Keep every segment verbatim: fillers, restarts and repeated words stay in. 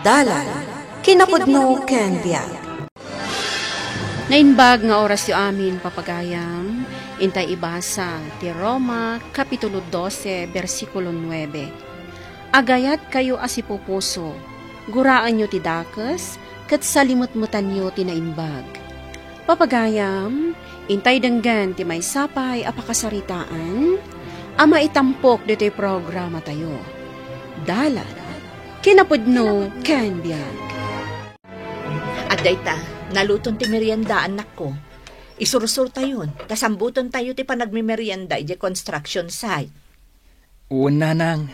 Dalan, kinapudno ken biag. Naimbag nga orasyo amin, papagayam, intay ibasa ti Roma, Kapitulo dose, bersikulo nuebe. Agayatkayo a sipupuso, guraenyo ti dakes, ket salimetmetanyo ti naimbag. Papagayam, intay denggen ti maysa pay a pakasaritaan a maitampok ditoy programatayo. Dalan, kinapudno ken biag. Adda ita, naluton ti merienda, annakko. Isursurtayon, ta sambutentayo ti panagmemerienda idiay construction site. Wen, nanang.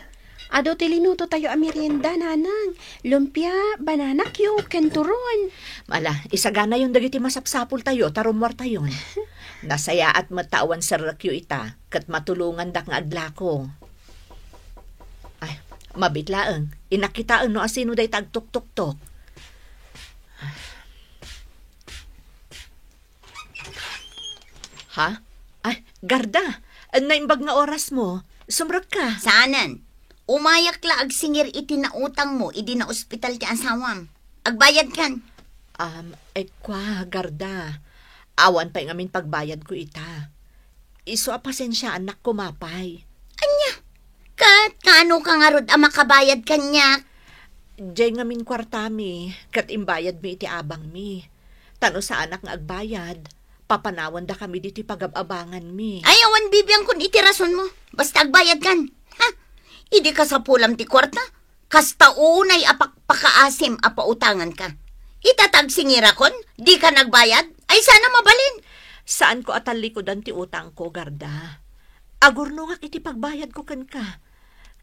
Adu ti linutotayo a merienda, nanang. Lumpia, banana cue, ken turon. Ala, isaganayon dagiti masapsapultayo ta rummuartayon. Nasayaat met ta awan serrekyo ita, ket matulongandak nga aglako. Ay, mabiit laeng. Innak kitaen no asino dayta agtuktoktok. Ha? Ay, Garda, naimbag nga orasmo. Sumrekka. Saanen. Umayak la agsingir iti nautangmo idi naospital ti asawam. Agbayadkan. Um, ay, kua, Garda. Awan pay ngamin pagbayadko ita. Isu a pasensiaannak koma pay. Ania? Ket kaanoka ngarud a makabayad kaniak? Diay ngamin kuartami, ket imbayadmi iti abangmi. Ta no saanak nga agbayad, papanawandakami ditoy pagab-abanganmi. Ay, awan bibiangkon iti rasonmo. Basta agbayadkan. Ha? Idi kasapulam ti kuarta, kasta unay a pakpakaasim a pautanganka. Ita ta agsingirakon, dika nagbayad? Ay, sana mabalin. Saanko a tallikudan ti utangko, Garda. Agurnongak iti pagbayadko kenka.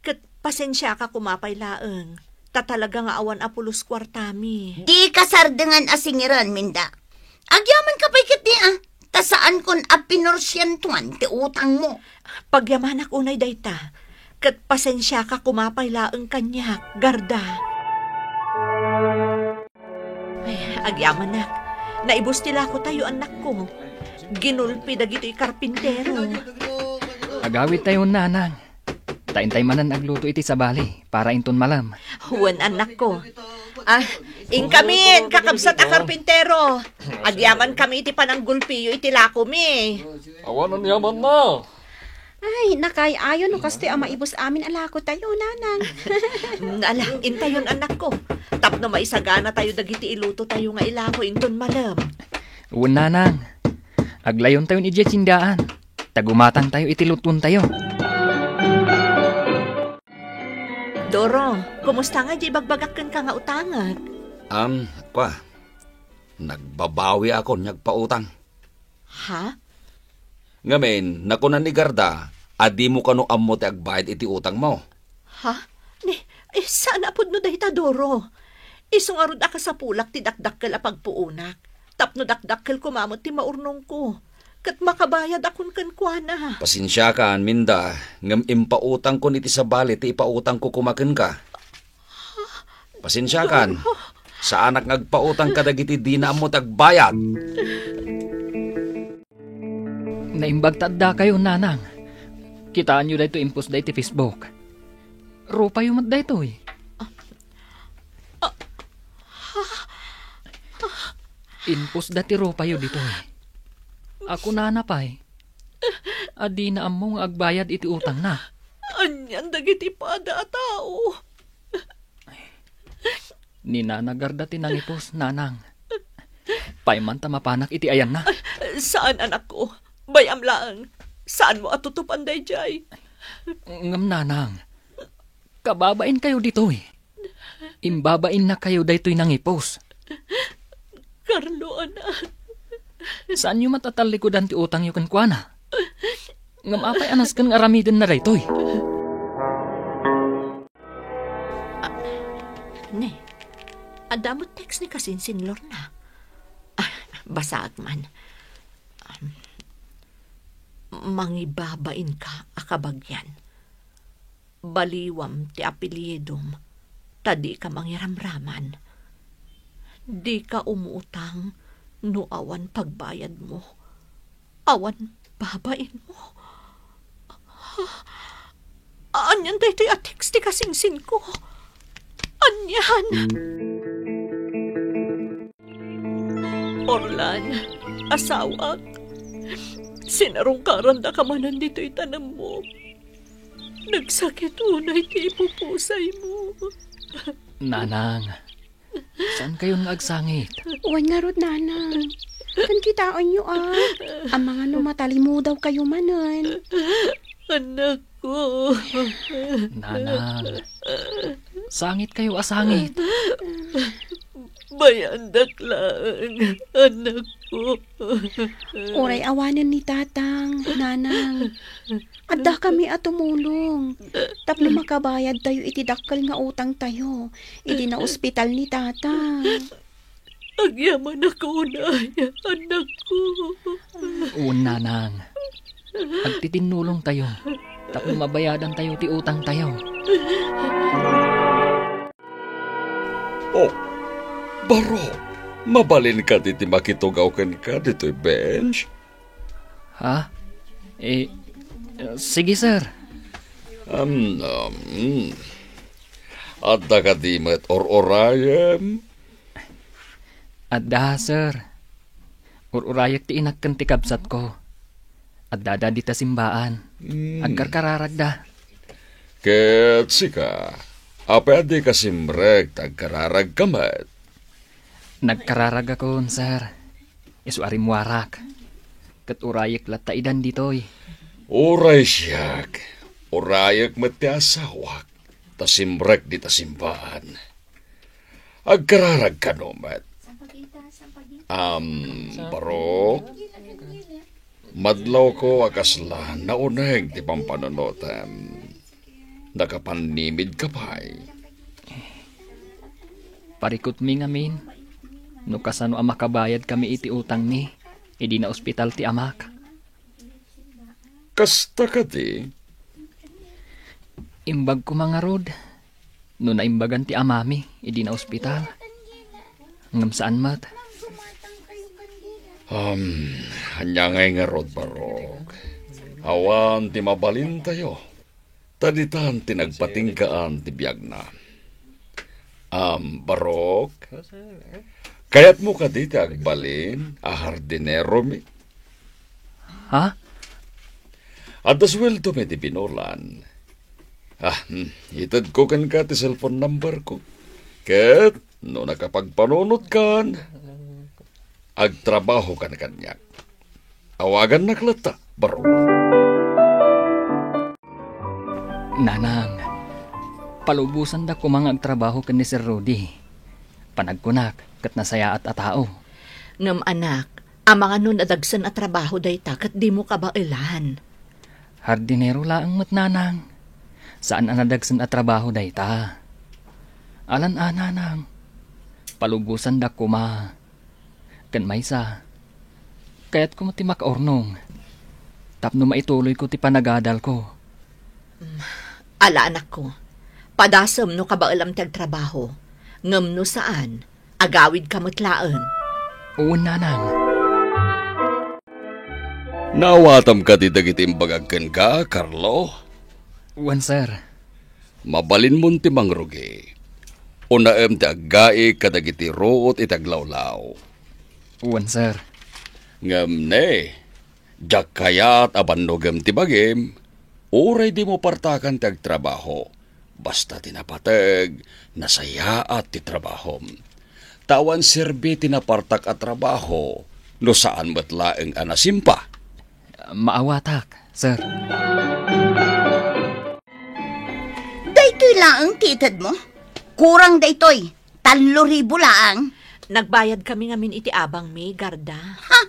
Ket pasensiaka koma pay laeng, ta talaga nga awan a pulos kuartami. Dika sardengan a singiren, Minda. Agyamanka pay ketdi, a, ta saankon a pinorsientuan ti utangmo. Pagyamanak unay dayta, ket pasensiaka koma pay laeng kaniak, Garda. Ay, agyamanak. Naibus ti lakotayo, annakko. Ginulpi dagitoy karpintero. Agawidtayo, nanang. Ta intay manen agluto iti sabali para inton malem. Wen, annakko. Ah, inkamin, kakabsat a karpintero. Agyamankami iti pananggulpiyo iti lakomi. Awan aniamanna. Ay, nakaay-ayo no kastoy a maibus amin a lakotayo, nanang. Mm, ala, intayon, annakko. Tapno maisaganatayo dagiti ilutotayo nga ilako inton malem. Wen, nanang. Aglayontayon idiay tiendaan. Ta gumatantayo iti lutuentayo. Doro, kumusta nga di bagbagak kenka nga utangek? Am, kua, nagbabawiakon nga agpautang. Ha? Ngamin, nakunan ni Garda a dimo kano ammo ti agbayad iti utangmo. Ha? Ni, eh, saan a pudno dayta, Doro? Isu ngarud a kasapulak ti dakdakkel a pagpuonak. Tapno dakdakkel koma met ti maurnongko. Ket makabayadakon kenkuana. Pasensiakan, Minda, ngem impautangkon iti sabali ti ipautangko koma kenka. Pasensiakan, saanak nga agpautang kadagiti dina ammo ti agbayad. Naimbag ta addakayo, nanang. Kitaenyo daytoy impostda iti Facebook. Rupayo met daytoy. Impostda ti rupayo ditoy. A kunana pay a dina ammo nga agbayad iti utangna. Anian dagiti pada a tao? Ni Nana Garda ti nangipos, nanang. Pay man ta mapanak iti ayanna. Saan, anakko. Bay-am laeng. Saanmo a tutupan daydiay. Ngem, nanang, kababainkayo ditoy. Imbabainnakayo daytoy nangipos. Carlo, anak. Saanyo met a tallikudan ti utangyo kenkuana. Ngem apay a nasken nga aramidenna daytoy? Ah, ne, adda met text ni kasinsin Lorna. Ah, basaek man. Um, mangibabainka a kabagian. Baliwam ti apelyidom, ta dika mangiramraman. Dika umutang no awan pagbayadmo. Awan babainmo. Ha? Anian daytoy a text ti kasinsinko? Anian? Orlan, asawak, sinarungkarandaka manen ditoy tanemmo. Nagsakit unay ti ipupusaymo. Nanang, saan kayon nga agsangit? Wen ngarud, Nanang. Ken kitaenyo, a. Amangan no matalimudaw kayo manen. Anakko. Nanang, sangit kayo a sangit. Bayandak laeng, anakko. Uray awanen ni Tatang, Nanang. Adda kami a tumulong. Tapno makabayad tayo iti dakkel nga utang tayo, idi naospital ni Tata. Agyamanak unay, anakko. Wen, Nanang. Agtitinnulong tayo, tapno mabayadan tayo ti utang tayo. Oh, Baro, mabalin kadi ti makitugaw kenka ditoy bench? Ha? Eh, sige, sir. Um, um, adda kadi met ur-urayem? Adda, sir. Ur-urayek ti inak ken ti kabsatko. Addada dita simbaan. Hmm. Agkarkararagda. Ket sika, apay a dika simrek ta agkararagka met? Nagkararagakon, sir. Isu a rimmuarak. Ket urayek latta idan ditoy. Uray siak, urayek met ti asawak, ta simrek dita simbaan. Agkararag kano met? Am, Barok? Madlawko a kasla nauneg ti pampanunotem. Nakapannimidka pay? Parikutmi ngamin no kasano a makabayadkami iti utangmi idi naospital ti amak. Kasta kadi? Imbag koma ngarud no naimbagan ti amami idi naospital. Ngem saan met. Um, ania ngay ngarud, Barok? Awan ti mabalintayo. Ta ditan ti nagpatinggaan ti biagna. Am, Barok, kayatmo kadi ti agbalin a hardineromi? Ha? Adda sueldomi ti binulan. Ah, hmm, itedko kenka ti cellphone number ko. Ket no nakapagpanunotkan, agtrabahokan kaniak. Awagannak latta, Barok. Nanang, palubosandak koma nga agtrabaho ken ni Sir Rudy. Panagkunak, ket nasayaat a tao. Ngem anak, amangan no nadagsen a trabaho dayta ket dimo kabaelan. Hardinero laeng met, Nanang. Saan a nadagsen a trabaho dayta. Alan a, Nanang. Palubosandak koma. Ken maysa, kayatko met ti makaurnong tapno maituloyko ti panagadalko. Mm, ala, anakko. Padasem no kabaelam ti agtrabaho. Ngem no saan, agawidka met laeng. Wen, Nanang. Naawatam kadi dagiti imbagak kenka, Carlo? Wen, sir. Mabalinmon ti mangrugi. Unaem ti aggaik kadagiti ruot iti aglawlaw. Wen, sir. Ngem ne, diak kayat a bannogem ti bagim, uray dimo partakan ti agtrabaho. Basta ti napateg, nasayaat ti trabahom. Ta awan serbi ti napartak a trabaho no saan met laeng a nasimpa. Maawatak, sir. Daytoy laeng ti itedmo? Kurang daytoy, tallo ribu laeng. Nagbayadkami ngamin iti abangmi, Garda. Ha?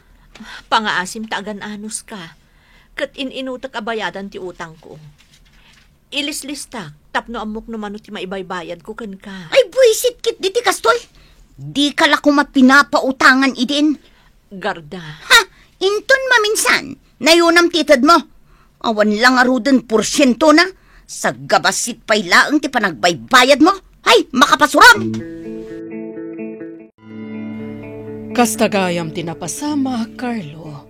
Pangaasim ta agan-anos ka. Ket in-inutek a bayadan ti utangko. Ilislistak tapno ammok no mano ti maibaybayadko kenka. Ay, buisit ketdi ti kastoy. Dika la koma pinapautangan idin. Garda. Ha? Inton maminsan, nayonam ti itedmo. Awan la ngaruden porsientona. Saggabassit pay laeng ti panagbaybayadmo. Ay, makapasuram! Kasta gayam ti napasamak, Carlo.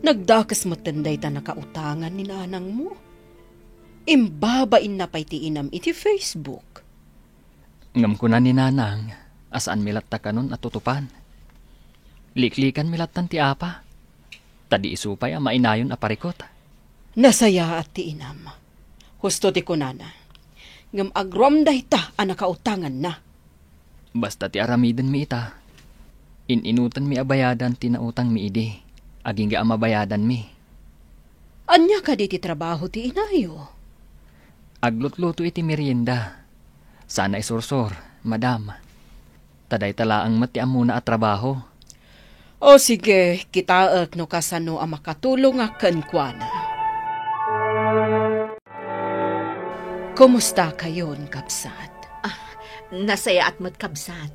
Nagdakes metten dayta nakautangan ni nanangmo. Imbabainna pay ti inam iti Facebook. Ngem kuna ni Nanang a saanmi latta kanon a tutupan. Liklikanmi lattan ti apa, ta di isu pay a mainayon a parikut. Nasayaat ti inam. Husto ti kunana. Ngem agroam dayta a nakautanganna. Basta ti aramidenmi ita, in-inutenmi a bayadan ti nautangmi idi, agingga a mabayadanmi. Ania kadi ti trabaho ti inayo? Aglutluto iti merienda. Saan a isursor, madam. Ta dayta laeng met ti ammona a trabaho. O sige, kitaek no kasano a makatulongak kenkuana. Kumusta kayon, kabsat? Ah, nasayaat met, kabsat.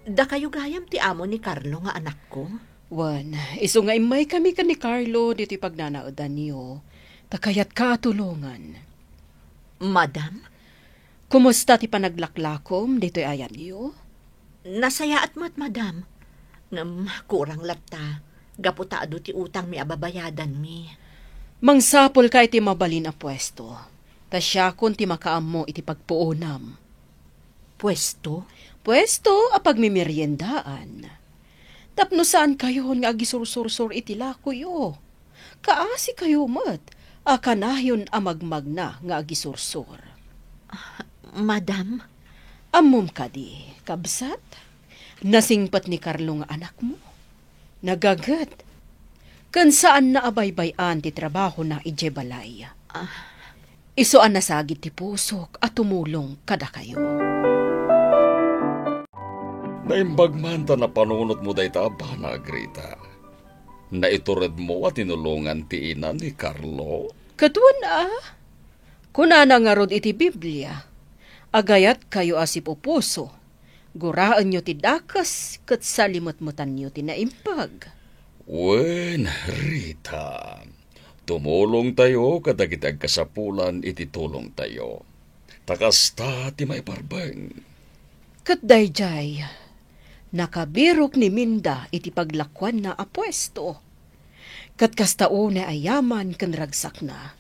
Dakayo gayam ti amo ni Carlo nga anakko? Wen, isu nga immaykami ken ni Carlo ditoy pagnanaedanyo, ta kayatka a tulongan. Madam? Kumusta ti panaglaklakom ditoy ayanyo? Nasayaat met, madam. Ngem kurang latta, gapu ta adu ti utangmi a babayadanmi. Mangsapulka iti mabalin a puesto, ta siakon ti makaammo iti pagpuonam. Puesto? Puesto a pagmemeriendaan. Tapno saankayon nga agisursursor iti lakoyo. Kaasikayo met a kanayon a magmagna nga agisursor. Madam? Ammom kadi, kabsat? Nasingpet ni Carlo nga anakmo. Nagaget. Ken saanna a baybay-an ti trabahona idiay balay. Ah. Isu a nasagid ti pusok a tumulong kadakayo. Naimbag man ta napanunotmo dayta a banag, Rita. Naituredmo a tinulongan ti ina ni Carlo? Ket wen a, kunana ngarud iti Biblia, agayatkayo a sipupuso, guraenyo ti dakes, ket salimetmetanyo ti naimbag. Wen, Rita, tumulongtayo kadagiti agkasapulan iti tulongtayo. Ta kasta ti maiparbeng. Ket daydiay, nakabirok ni Minda iti paglakuanna a puesto. Ket kasta unay a yaman ken ragsakna.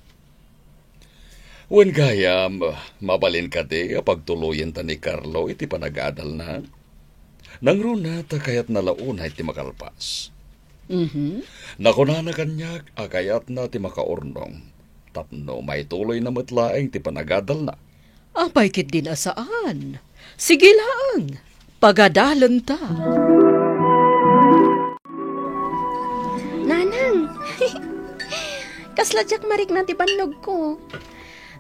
Wen gayam, mabalin kadi a pagtuloyenta ni Carlo iti panagadalna? Nangruna ta kayatna la unay ti makalpas. Mhm. Nakunana kaniak a kayatna ti makaurnong tapno maituloyna met laeng ti panagadalna. Apay ketdin a saan? Sige laeng, pagadalenta. Nanang, kasla diak marikna ti bannogko.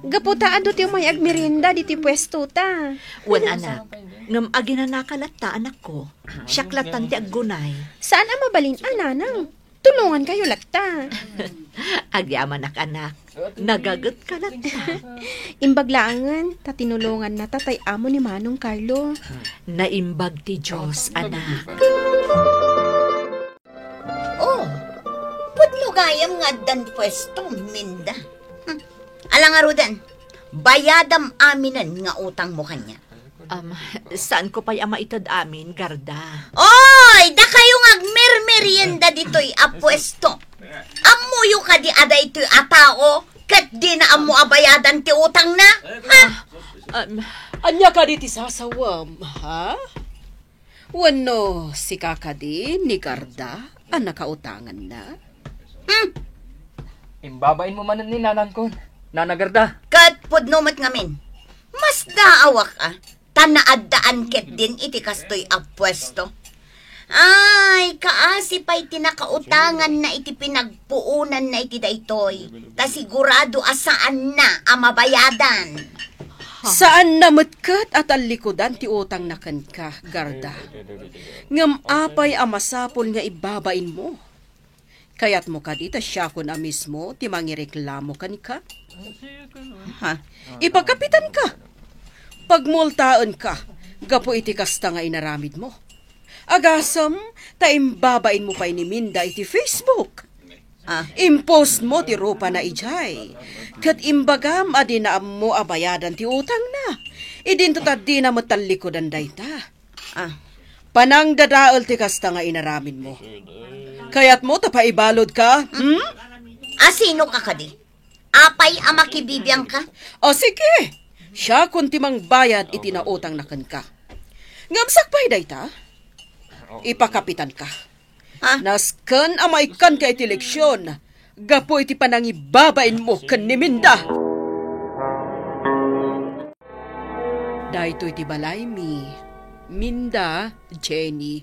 Gapu ta adu ti umay agmerienda ditoy puestota. Wen, anak. Ngem aginanaka latta, anakko. Siak lattan ti aggunay. Saan a mabalin a, nanang. Tulongankayo latta. Agyamanak, anak. Nagagetka latta. Imbag laengen ta tinulongannata tay amo ni Manong Carlo. Naimbag ti Dios, anak. Oh, pudno gayam nga addan puesto, Minda. Hmm. Ala ngaruden, bayadam aminen nga utangmo kaniak. Um, saanko pay a maited amin, Garda. Oy, dakayo nga agmermerienda ditoy a puesto. Ammoyo kadi a daytoy a tao ket dina ammo a bayadan ti utangna? Ha? Um, Ania kadi ti sasawem, ha? Wenno sika kadi ni Garda a nakautanganna? Hmm. Imbabainmo manen ni nanangkon, Nana Garda. Ket pudno met ngamin. Masdaawak a ta naaddaan ketdin iti kastoy a puesto. Ay, kaasi pay ti nakautanganna iti pinagpuonanna iti daytoy, ta sigurado a saanna a mabayadan. Saanna met ket a tallikudan ti utangna kenka, Garda. Ngem apay a masapul nga ibbabainmo? Kayatmo kadi ta siakon a mismo ti mangireklamo kenka? Ha? Ipakapitanka. Pagmultaenka gapu iti kasta nga inaramidmo. Agasem ta imbabainmo pay ni Minda iti Facebook. Ah. Impostmo ti rupana idiay. Ket imbagam a dina ammo a bayadan ti utangna. Idinto ta dina met tallikudan dayta. Ah. Panangdadael ti kasta nga inaramidmo. Kayatmo ta paibaludka, hmm? Asinoka kadi? Apay a makibibiangka? O, sige. Siakon ti mangbayad iti nautangna kenka. Ngem sakbay dayta, ipakapitanka. Ha? Nasken a maikkanka iti leksion gapu iti panangibabainmo ken ni Minda. Daytoy ti balaymi, Minda, Jenny.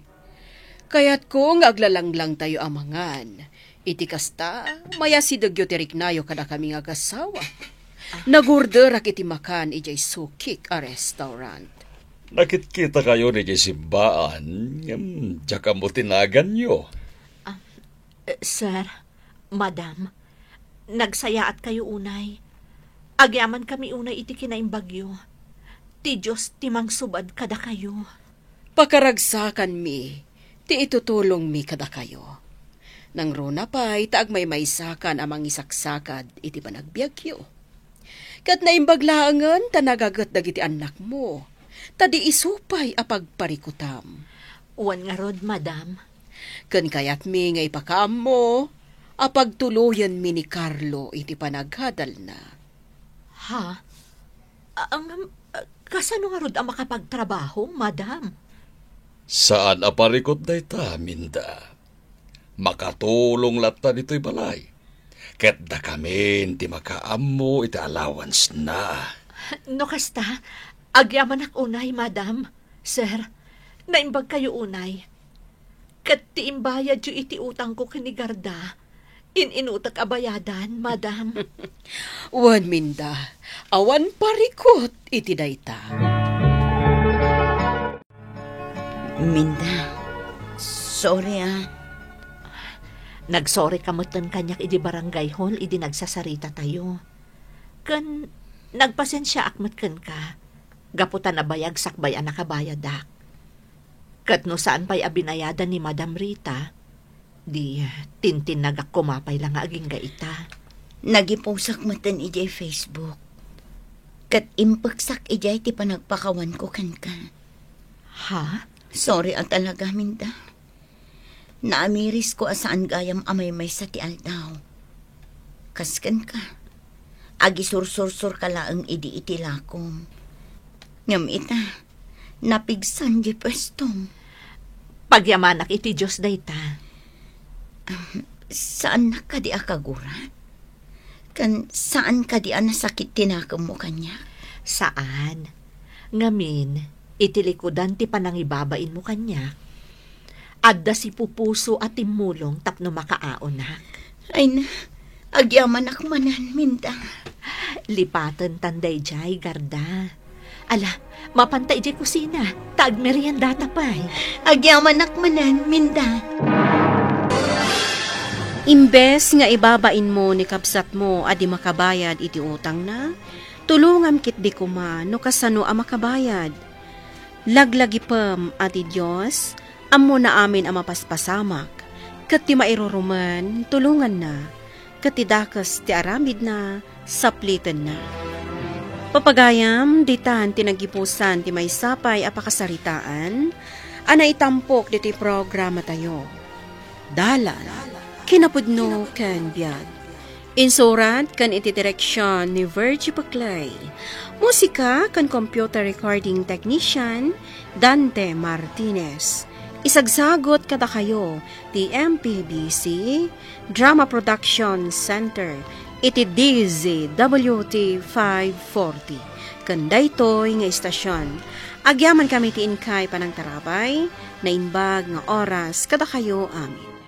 Kayatko nga aglalanglangtayo a mangan. Iti kasta, mayasidegyo ti riknayo kadakami nga agassawa. Nagorderak iti makan idiay sukik a restaurant. Nakitkitakayo idiay simbaan, ngem diak ammo ti naganyo. Ah, eh, sir, madam, nagsayaatkayo unay. Agyamankami unay iti kinaimbagyo. Ti Dios ti mangsubad kadakayo. Pakaragsakanmi ti itutulongmi kadakayo. Nangruna pay ta agmaymaysakan a mangisaksakad iti panagbiagyo. Ket naimbag laengen ta nagaget dagiti annakmo, ta di isu pay a pagparikutam. Wen ngarud, madam. Ken kayatmi nga ipakaammo a pagtuloyenmi ni Carlo iti panaghadalna. Ha? Ah, ngem, ah, kasano ngarud a makapagtrabaho, madam? Saan a parikut dayta, Minda. Makatulong latta ditoy balay. Ket dakamin ti makaammo iti allowance-na. No kasta, agyamanak unay, madam. Sir, naimbagkayo unay. Ket ti imbayadyo iti utangko ken ni Garda, in-inutek a bayadan, madam. Wen, Minda, awan parikut iti dayta. Minda, sorry, ah. Nagsorry ka metten kaniak idi barangay hall idi nagsasaritatayo. Ken nagpasensiaak met kenka, gapu ta nabayag sakbay a nakabayadak. Ket no saan pay a binayadan ni Madam Rita, di tintinnagak koma pay la nga agingga ita. Nagiposak metten idiay Facebook. Ket impeksak idiay ti panagpakawanko kenka. Ha? Sorry a talaga, Minda. Naamirisko a saan gayam a maymaysa ti aldaw. Kas kenka, agisursursurka laeng idi iti lakom. Ngem ita, napigsan di puestom. Pagyamanak iti Dios dayta. Ahem, saannak kadi a kagurat? Ken saan kadi a nasakit ti nakemmo kaniak? Saan. Ngamin, iti likudan ti panangibabainmo kaniak, adda sipupuso a timmulong tapno makaaonak. Ay na, agyamanak manen, Minda. Lipatentan daydiay, Garda. Ala, mapanta idiay kusina, ta agmeriendata pay. Agyamanak manen, Minda. Imbes nga ibabainmo ni kabsatmo a di makabayad iti utangna, tulongam ketdi koma no kasano a makabayad. Laglagipem a ti Dios, ammona amin a mapaspasamak, ket ti mairurumen, tulonganna, ket ti dakes ti aramidna, saplitenna. Papagayam, ditan ti nagipusan ti maysa pay a pakasaritaan a naitampok ditoy programatayo. Dalan, kinapudno ken biag. Insurat ken iti direksion ni Virgie Paclay. Musika ken computer recording technician, Dante Martinez. Isagsagot kadakayo ti M P B C Drama Production Center iti D Z W T five forty. Ken daytoy nga istasion, agyamankami ti inkay panangtarabay, naimbag nga oras kadakayo amin.